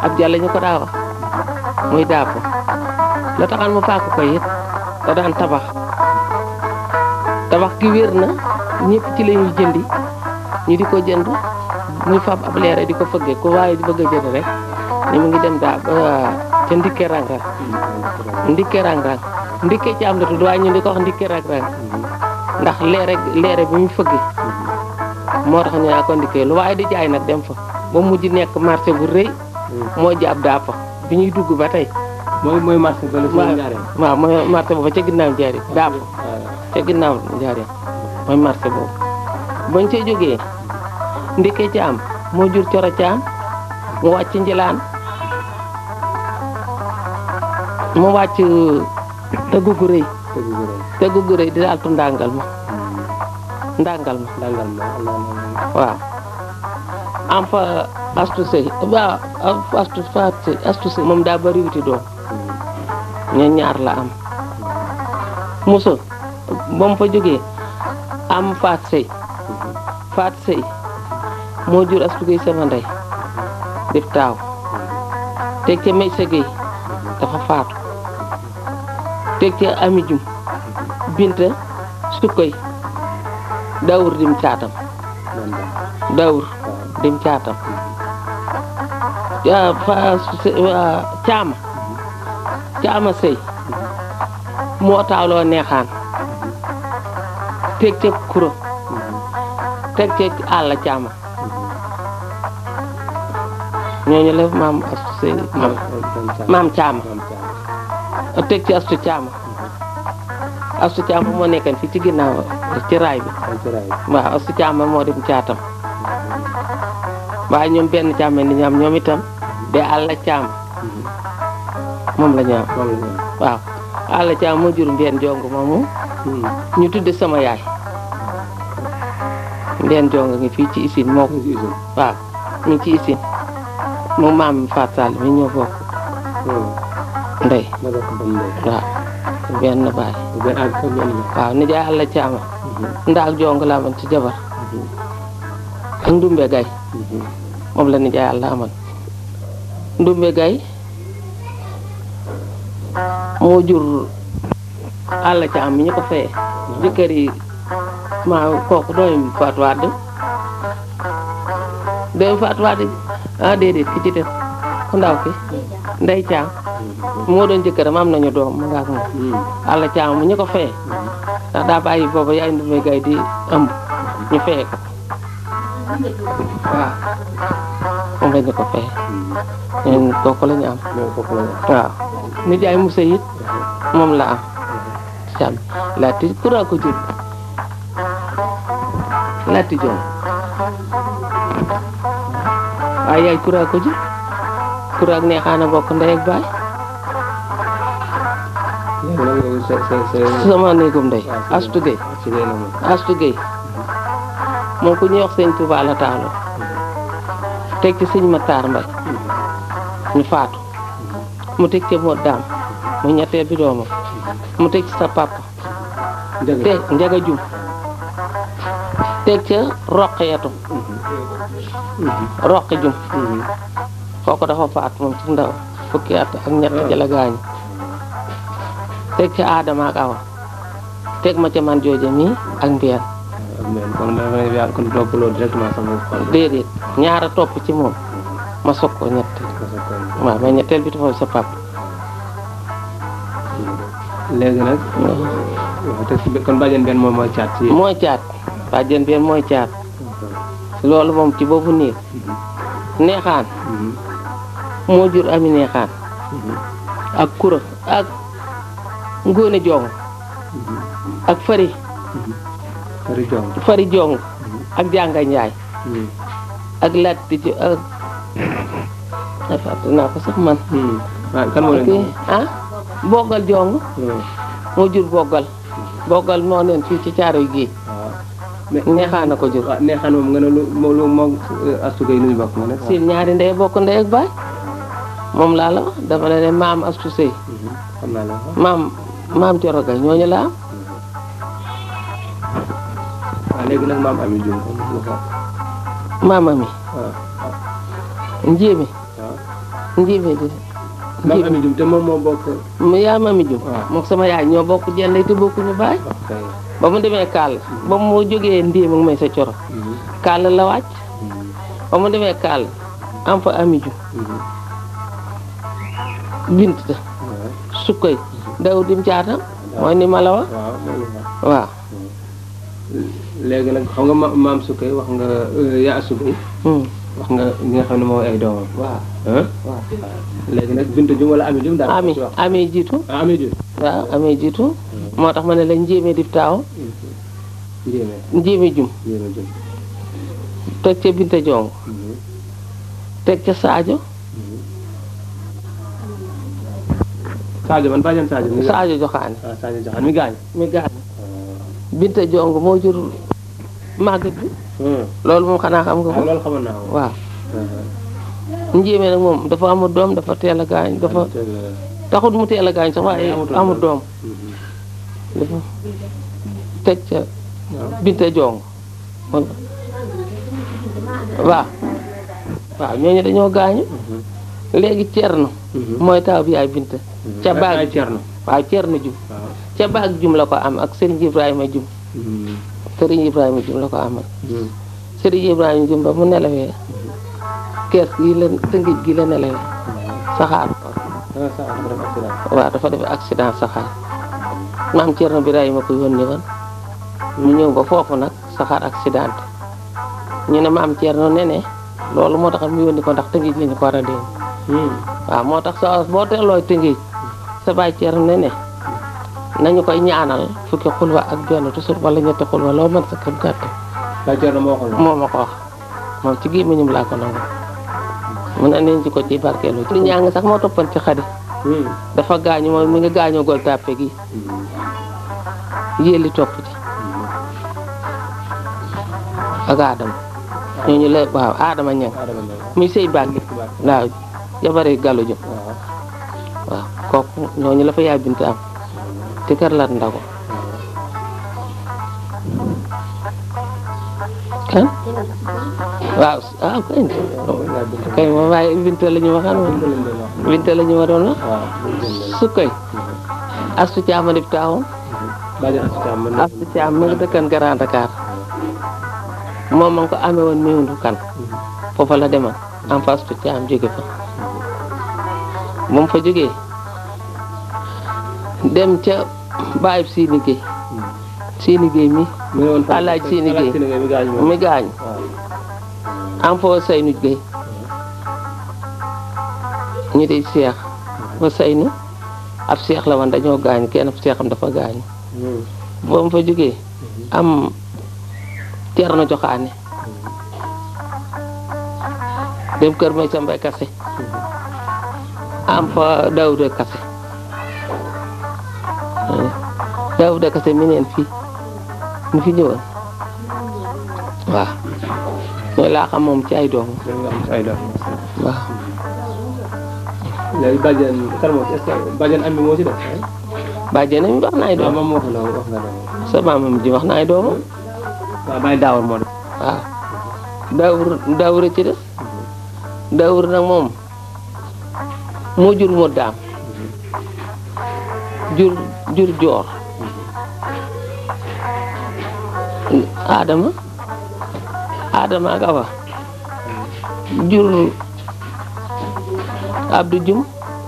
ak jàll ñu ko daa wax muy daapo la taxaan mu fàkk ko it da daan tabax gi wér na ñëpp ci la ñuy jëndi ñu di ko jënd muy fab ab leere di ko fëgge ko waaye di bëgg a jënd rek ni mu ngi dem daa ca ndikke rang-rang ndikke ci am la tudd waaye ñu di ko wax ndikke rang-rang ndax leere bi muy fëgge moo tax ñu naa ko ndikkee lu waaye di jaay nag dem fa ba mujj nekk marché bu rëy moo jàpp daa fa bi ñuy dugg ba tey mooy marché ba waaw mooy marché boobu ca ginnaaw jaari daa fa ca ginnaaw jaari mooy marché boobu bañ ca jógee ndikke caam moo jur coro caam mu wàcc njilaan mu wàcc tëggu gu rëy di altu ndàngal ma waaw am fa astu sëy waaw astu sëy moom daa bari wuti doom ña ñaar la am muso ba mu fa jógee am faat sëy moo jur astu gay sama ndey def taaw teg ca may sa gay dafa faatu teg ca ami jum binta sukkoy dawur dim caatam caama sëy moo taawloo neexaan teg ca kuro teg ca àll caama ñooñu la maam astu sëy maam caama teg ci astu caama moo nekkan fii ci ginnaaw ci raay bi waaw astu caama moo dem caatam waaye ñoom benn caama ni ñaam ñoom itam de àll caama moom la ñu am waaw àll caama moo jur mbeen jong moomu ñu tudde sama yaay mbeen jong ngi fii ci isin moo ko waaw ñu ci isin moom maam Faat Sall mi ñoo bokk ndey waaw benn baay waaw nijaay àll caama ndaak jong la amoon ci jabar ak ndumbe gay moom la nijaay àll amoon ndumbe gay moo jur àll caam mi ñu ko fayee jëkkër yi maa kooku dooy Faat Wàdd day Fatou Wade ah déedéet ki ci def ku ndaw ki Ndey Caam moo doon jëkkëram am nañu doom mu nga ak moom àlla caam mu ñu ko feye ndax daa bàyyi booba yaay Ndumbe Gay di ëmb ñu feye ko waaw moom lañ ñu ko feye ñun kooku la ñu am waaw ni jaay Musa it moom la am Caam laati kura ko jur laati joom waaye yaay kura ko jur kura ak neexaana bokk ndey ak baay sama néegum ndey Astu Gey Astu Gey moom ku ñuy wax sëñ Tuubaa la taaloo teg ci sëñ Matar Mbay ñu faatu mu teg ci moo daam mu ñetteel bi doomam mu teg ci sa papa teg Njaga Jum teg ca Roqiyatu Roqi Jum kooku dafa faatu moom ci ndaw fukki at ak ñett ca la gaañu teg ca Adama ak Awa teg ma ca man jooje mi ak Mbeen kon topp loolu directement sama déedéet ñaara topp ci moom ma soog ko ñetteel waaw mais ñetteel bi dafa sa papa léegi nag kon bàjjen benn moom mooy caat ci mooy caat bàjjen benn mooy caat loolu moom ci boobu néeg neexaan moo jur ami neexaan ak kura ak ngóone jong ak fari jong ak jànga njaay ak latti ak fàtte naa ko sax man kan moo leen boggal jong moo jur boggal moo leen fii ci Caaroy Géej neexaan na ko jur neexaan moom nga ne lu moom Astu Gey lu ñu bokk nga ne si ñaari ndey bokk ndey ak baay moom laa la wax dafa la ne maam Astu Sey xam naa la maam Coro Gay ñooñu la am waaw léegi nag maam Ami Jum maam Ami njéemi njéemi di maam Ami Jum te moom moo bokk yaa Ami Jum mook sama yaay ñoo bokk jenn te bokkuñu baay ba mu demee Kaal ba mu jógee Ndéem ak may sa Coro Kaal la wàcc ba mu demee Kaal am fa Ami Jum bint ta sukkay daw dim caatam mooy ni ma la wax waaw léegi nag xam nga maam sukkay wax nga yaa Astu Gey wax nga ñi nga xam ne mooy ay doomam waaw léegi nag Binta Jum wala Ami Jum daal ami jiitu Ami Jum waaw ami jiitu moo tax ma ne la njéeme di taaw njéeme Jum teg ca Binta Jong teg ca Sadio man bàjjan Sadio Joxaane Sadio Joxaane mi gaañ Binta Jong moo jur màggat bi loolu moom xanaa xam nga ko loolu xamoon naa ko waaw njéeme nag moom dafa amul doom dafa teel a gaañ dafa taxut mu teel a gaañ sax waaye amul doom dafa teg ca Binta Jong waaw ñooñu dañoo gaañu léegi Cerno mooy taw bi yaay Binta ca baag Cerno waaw Cerno Jum ca baag Jum la ko am ak Serigne Ibrahima Jum Serigne Ibrahima Jum la ko amal Serigne Ibrahima Jum ba mu nelawee kees gi la tëngij gi la nelawee saxaar waaw dafa def accident saxaar maam Cerno Birahima ko yónni woon ñu ñëw ba foofu nag saxaar accident ñu ne maam Cerno nene loolu moo tax mu yónni ko ndax tëngij li ñu ko war a denc waaw moo tax sa boo teelooy tëngij sa baay Cerno nene nañu koy ñaanal fukki xulwa ak benn toujours wala ñetti xulwa loo mën sa kër gàtt moo ma ko wax moom ci gémmiñam laa ko nangu mu ne neen ci ko ci barkeelu li ñaa ngi sax moo toppan ci Xadi dafa gaañu moom mi ngi gaañoo gol tàppe gi yéeli topp ci ak Adama ñooñu la waaw Adama ñang muy sëy bàggi waaw jabari Gallo Jum waaw kooku ñooñu la fa yaay Binta am ci kër Lat Ndago kan waaw kay moom waaye Binta la ñu waxaan Binta la ñu waroon wax su koy Astu Caam a dib taawam Astu Caam ma nga dëkkan Grand Dakar moom ma nga ko amee woon Mewndu Kan foofa la demal en face tu caam jóge fa ba mu fa jógee dem ca bàyyib Siini Géey Siini Géey mi alaaj Siini Géey mi gaañu am fa Saynu Géey ñu di seex ba Saynu ab seex la woon dañoo gaañu kenn ab seexam dafa gaañu ba mu fa jógee am Cerno Joxaane dem kër may sa mbay kase am fa Daawuda Kase Daawuda Kase mi neen fii mi fi ñëwoon waaw mooy laa xam moom ci ay doom waaw léegi bàjjen kan moo ci est-ce que bàjjen am bi moo ci def bàjjen mi wax na ay doom moom wax nga sa maamam ji wax na ay doomam waaw bàyyi daawar moo def waaw daawur ci des daawur nag moom moo jur mu daam jur joor Adama ak Awa jur Abdou Jum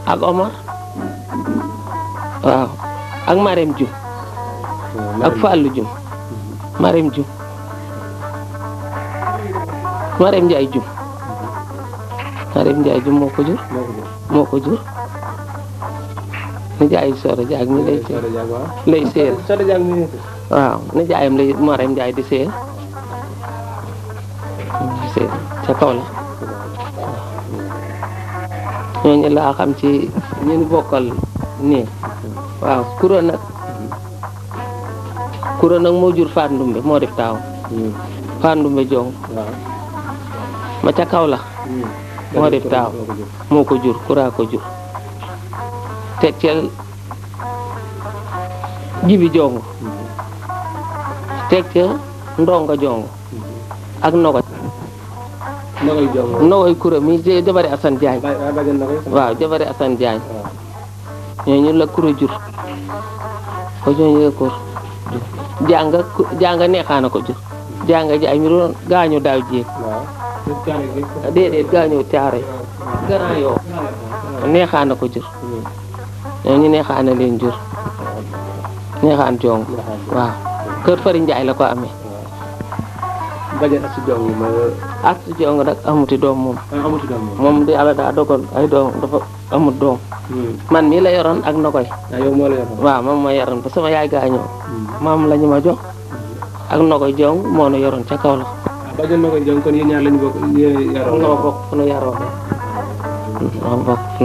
ak Omar waaw ak Marème Jum ak Fallou Jum Marème Jum Marème Ndiaye Jum Marème Ndiaye Jum moo ko jur ni jaay Soda Diag mi lay séer waaw ni jaayam lay Marème Ndiaye di séer ca kaw la ñooñu laa xam ci ñun bokkal nii waaw kura nag moo jur Faat Ndumbe moo def taaw Faat Ndumbe Jong ma ca kaw la moo def taaw moo ko jur kura ko jur teg ca Jibi Jong teg ca Ndonga Jong ak Nogoy kura mi jabari Assane Diagne waaw jabari Assane Diagne ñooñu la kura jur ko ñooñu la kur janga neexaana ko jur janga jaay mi doon gaañu daaw jéeg déedéet gaañu caare Grand Yoff neexaana ko jur ñooñu neexaana leen jur neexaan jong waaw kër Fari Njaay la ko amee bàjjen Astu Jong ma Astu Jong nag amuti doom moom di Yàlla daa dogal ay doom dafa amut doom man mii la yoroon ak Nogoy waaw moom ma yoroon ba sama yaay gaañoo maam la ñu ma jox ak Nogoy Jong moo nu yoroon ca kaw la bàjjen Nogoy Jong kon yéen ñaar lañu bokk yaroon noo bokk fu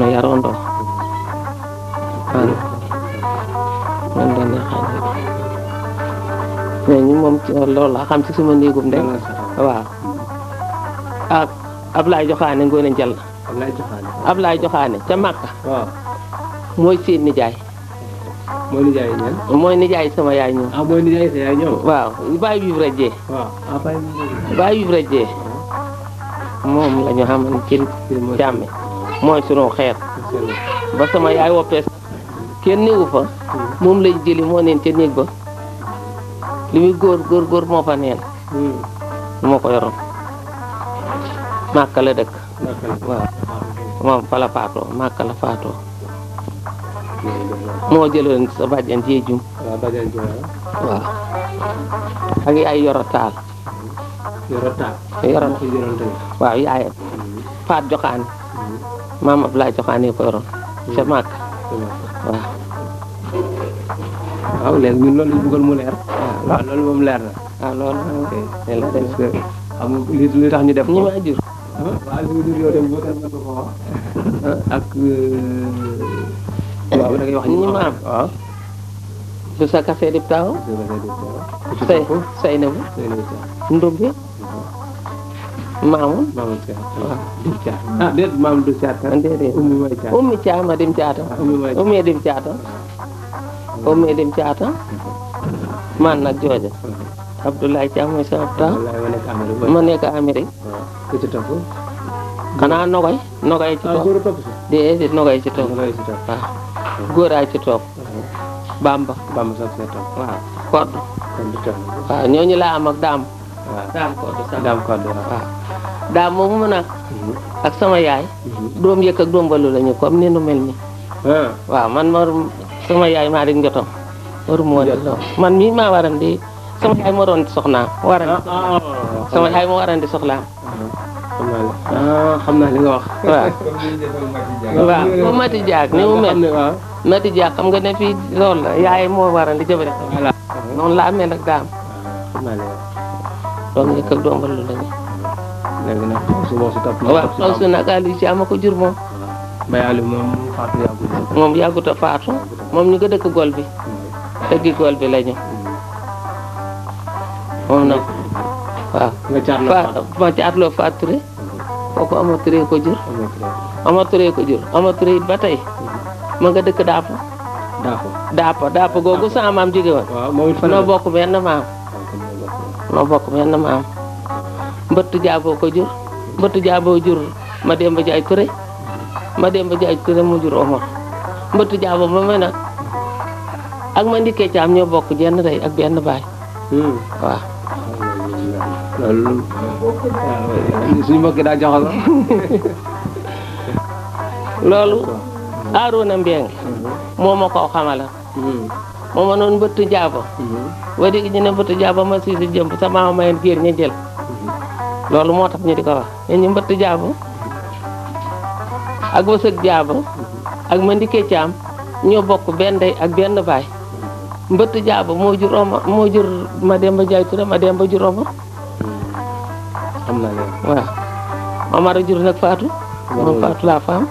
nu yaroon doo man da neexaan mais ñi moom loolu laa xam ci suma néegum ndek waaw ak Ablaye Joxaane Ngoone Njal Ablaye Joxaane ca Makka mooy seen nijaay mooy nijaay sama yaay ñoom mooy nijaay sa yaay ñoom waaw Baye Bib Rajee Baye Bib Rajee moom la ñu xaman ci jàmme mooy sunu xeet ba sama yaay woppees kenn néegu fa moom lay jëli moo neen ca néeg ba li muy góor moo fa neen moo ko yoroon Màkka la dëkk waaw moom fa la faatoo Màkka la faatoo moo jëloon sa bàjjan jee jum waaw ak yaay yoro taal waaw yaayam Faat Joxaane maam Ablaye Joxaane ko yoroon ca Màkka waaw léegi ñun loolu lañ bëggoon mu leer waaw loolu moom leer na waaw loolu la parce que am li tax ñu def ñi ma jur waaw li jur yow dem boo kan nga ko wax ak waaw da ngay wax ñi ma am waaw du sa kase dib taaw say na bu ndumbi maamun waaw dim caat déet maam du caat kan déedéet ummi mooy caat ummi caama dim caata ummi dim caata ummi dim caata man nag jooja Abdoulaye Thiam mooy sama taw ma nekk Amérique ku ci topp xanaa Nogoy ci topp déedéet Nogoy ci topp waaw góoraay ci topp Bamba soog see topp waaw kodd waaw ñooñu laa am ak daam daam koddu sax daam koddu waaw daam moomu nag ak sama yaay doom yëkk ak doom balu lañu comme ni nu mel ni waaw man sama yaay maa di njotom waru moo di lool man mii maa waran di sama yaay moo doon soxnaam waran sama yaay moo waran di soxlaam xam naa li nga wax waaw moom Mati Diak ni mu mel Mati Diak xam nga ne fii loolu la yaay moo waran di jëbale noonu laa mel ak daam doom yëkk ak doom balu lañu léegi nag su moo si topp waaw xaw su nag Aliou ci ama ko jur moom Baye Aliou moom faatu yàggul moom yàggut a faatu moom ñu nga dëkk gol bi dëggi gol bi lañu moom nag waaw ma caatloo Faat Touré kooku Ama Touré ko jur Ama Touré ko jur Ama Touré it ba tey ma nga dëkk daapa googu sama maam jóge woon noo bokk benn maam mbëtt jaaboo ko jur mbëtt jaaboo jur ma Demba Jaay Touré ma Demba Jaay Touré mu jur Omar mbëtt jaaboo ma may nag ak ma ndikkee caam ñoo bokk jenn rey ak benn baay waaw loolu suñu mbokk daa joxal loolu Arouna Mbeng moo ma ko xamala moo ma noonu mbëtt jaabo ba dégg ñu ne mbëtt jaabo ma siisi jëmb sa maama mayen géer ña jël loolu moo tax ñu di ko wax ñu mbëtt jaabo ak wësëg jaabo ak ma ndikkee caam ñoo bokk benn ndey ak benn baay mbëtt jaabo moo jur ma Demba Jaay Touré ma Demba jur Omar xam naa leen waaw Omar a jur nag Faatu moom Faatu laa faam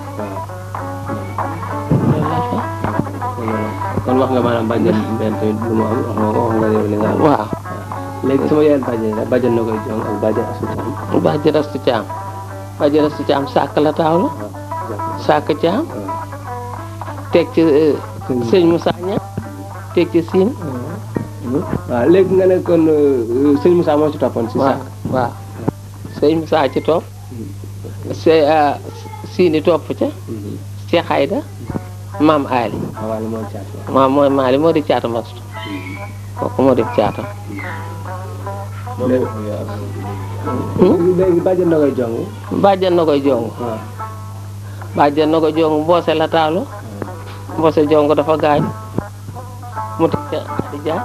kon wax nga maanaam bàjjen benn tamit lu mu am wax nga yow li nga am waaw léegi sama yeneen bàjjen la bàjjen na koy jong ak bàjjen Astu Caam bàjjen Astu Caam sàkk la taaw la sàkk Caam teg ci sëñ Moussa Ña teg ci siin waaw léegi nga ne kon sëñ Moussa moo ci toppoon si sàkk waaw sëñ Moussa ci topp siini topp ca Cheikh Ayda maam Ali maam mooy Maali moo di caata mastu kooku moo def caata léegi bàjjen na koy jong bàjjen na koy jong bàjjen na koy jong mboose la taalu mboose jong dafa gaañ mu teg ca Adi Dia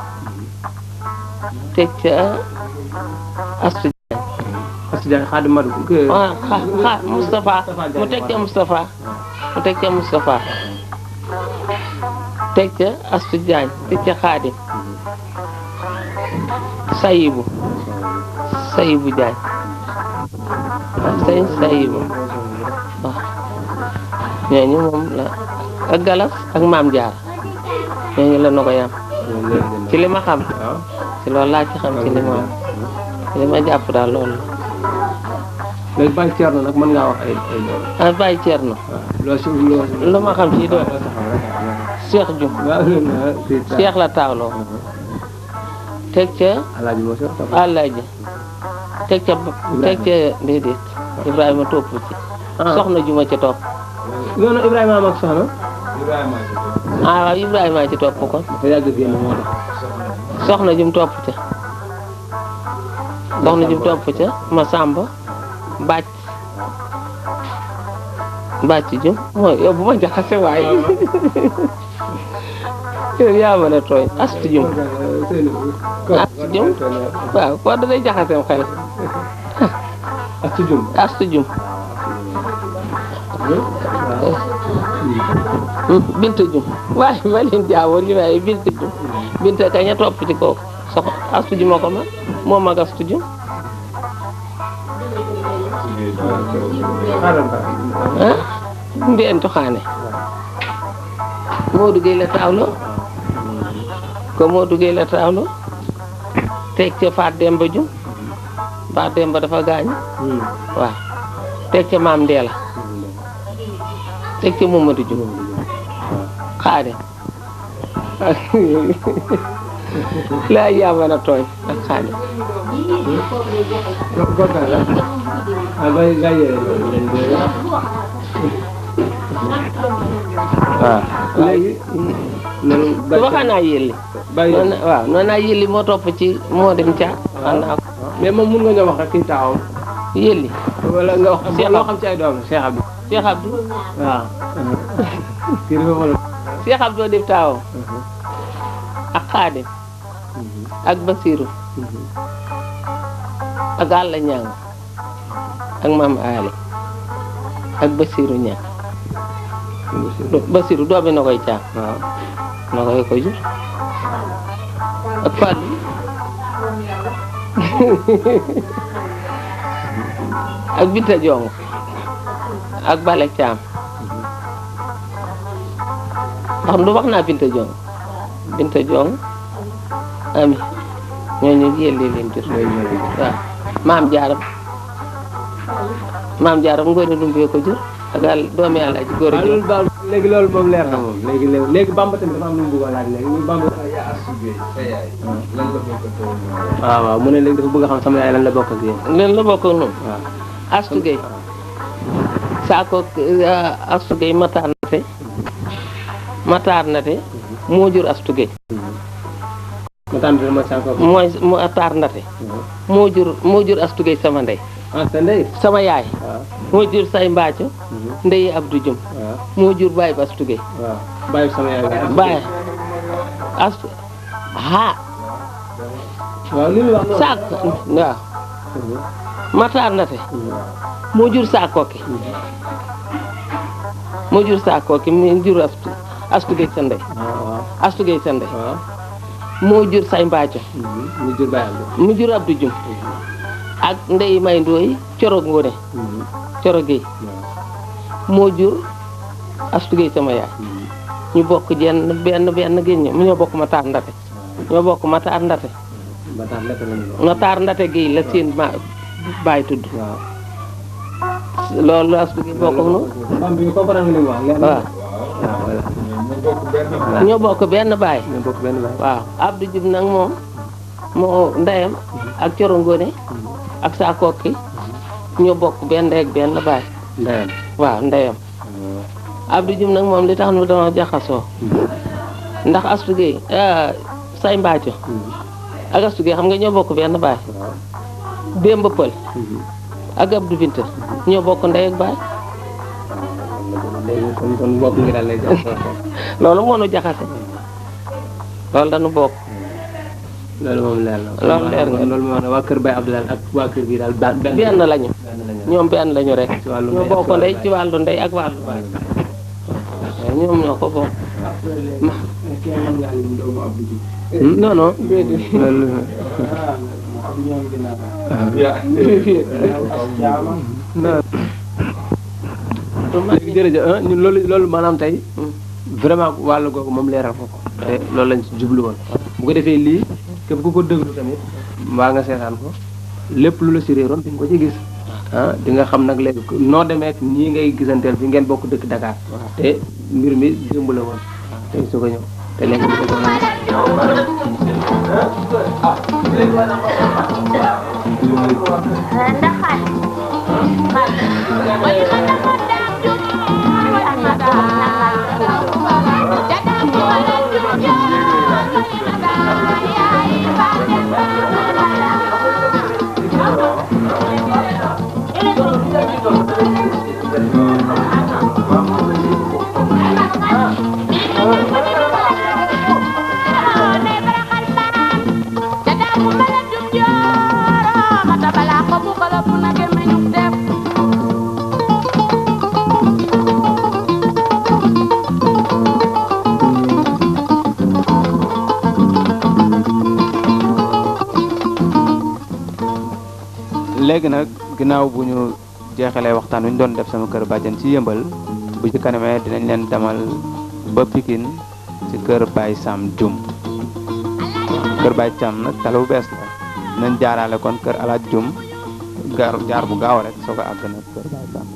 teg ca Astu Diagne Xaadim Madu Moustapha mu teg ca Moustapha mu teg ca Moustapha teg ca Astu Diagne teg ca Xaadim Sayibu Diagne Sayibu waaw ñooñu moom la ak Galas ak Maam Jaar ñooñu la na ko yam ci li ma xam ci loolu laa ci xam ci li ma am li ma jàpp daal loolu la léegi Baye Thierno nag mën ngaa wax ay ah Baye Thierno lu ma xam ci doon Cheikh Dioum Cheikh la taawloo teg ca Alaaji teg ca déedéet Ibrahima topp ci soxna Juma ci topp noonu Ibrahima am ak soxna waaw Ibrahima ci topp kon te yàgg génn moo tax soxna Jum topp ca soxna Jum topp ca ma Samba bàcc Jum mooy yow bu ma jaxase waaye yow yaa mën a tooñ Astu Jum waaw koo da day jaxaseem xel Astu Jum Binta Jum waaye ma leen jaawoon ñu waaye Binta Jum Binta kañ a topp ci kooku sox Astu Jum ko mag moo mag Astu Jum mbeen tuxaane Modou Gueye la taawlo ko Modou Gueye la taawlo teg ca Faat Demba Jum Faat Demba dafa gaañ waaw teg ca Maam Ndeela teg ca Mamadou Jum Xaadim laa yaa mën a tooñ ak Xaadim waaw léegi waxaa naa yëlli waaw noonu naa yëlli moo topp ci moo dem ca ànd ak mais moom mun nga ñoo wax rek kii taawam. yëlli. wala nga wax loo xam ci ay doom Cheikh Abdou. Cheikh Abdou. waaw. kii dafa wala. Cheikh Abdou def taawam. ak Xaadim. ak Basiru. ak Alla Ñang ak Maam Ali. ak Basiru Ñang. Basiru doomi na koy caam. waaw. na koy ko jur. ak Fadlu. ak Binta Jong ak Bale Caam ndax du wax naa Binta Jong ami ñooñu yëlli leen jur waaw maam jaaram Ngoone Dumbe ko jur ak doomi Yàlla ji góor a jur léegi loolu moom leer na moom léegi Bamba tamit dafa am lu mu bëgg a laaj léegi Bamba waaw mu ne léegi dafa bëgg a xam sama yaay lan la bokk ak yéen lan la bokk ak noonu Astu Gey saako Astu Gey Matar Nate moo jur Astu Gey mooy Matar Nate moo jur Astu Gey sama ndey sa ndey sama yaay moo jur say mbaaco ndeyi Abdou Jum moo jur Baye Astu Gey Baye sama yaay Baye Astu waaw li mu wax saak waaw Matar Nate moo jur Saakooki mu jur Astu Gey sa ndey Astu Gey sa ndey moo jur say mbaaco mu jur Abdou Jum ak ndey may ndooy Coro Ngoone Coro Gey moo jur Astu Gey sama yaay ñu bokk benn génn ñoo bokk Matar Ndate Matar Ndate Gey la seen baay tudd loolu Astu Gey bokk noonu waaw ñoo bokk benn baay waaw Abdou Diouf nag moom moo ndeyam ak Coro Ngoone ak Saakooki ñoo bokk benn ndey ak benn baay waaw ndeyam Abdou Diouf nag moom li tax nu dama jaxasoo ndax Astu Gey say mbaaco ak Astu Gey xam nga ñoo bokk benn baay Demba Pël ak Abdou Binta ñoo bokk ndey ak baay kon bokk ngi daal lay loolu moo nu jaxase loolu dañu bokk loolu moom leer na loolu leer nga loolu moo ne waa kër Baye Abdou ak waa kër bi daal benn lañu ñoom benn lañu rek ñoo bokk ndey ci wàllu ndey ak wàllu baay ñoom ñoo ko bokk non non léegi jërëjëf ñun loolu maanaam tey vraiment wàllu googu moom leeral ko te loolu lañ ci jublu woon bu ko defee lii képp ku ko déglu tamit mbaa nga seetaan ko lépp lu la si réeroon di nga ko ci gis di nga xam nag léegi noo demee ñii ngay gisanteel fi ngeen bokk dëkk Dakar te mbir mi démb la woon tey su ko ñëw te léegi ñu ko léegi nag ginnaaw bu ñu jeexalee waxtaan wi ñu doon def sama kër bàjjan ci yëmbal bu ci kanamee dinañ leen demal ba Pikine ci kër Baye Sam Dioum kër Baye Sam nag tala bu bees la nañ jaarale kon kër Alaaj Dioum jaar bu gaaw rek soo ko àgg nag kër Baye Sam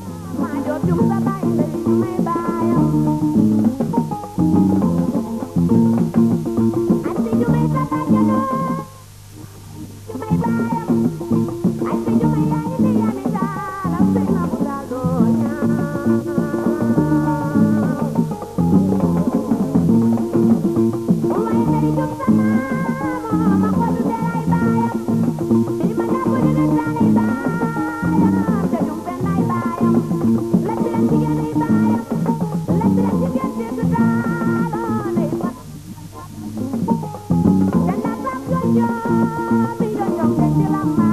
Mira, ñonge de la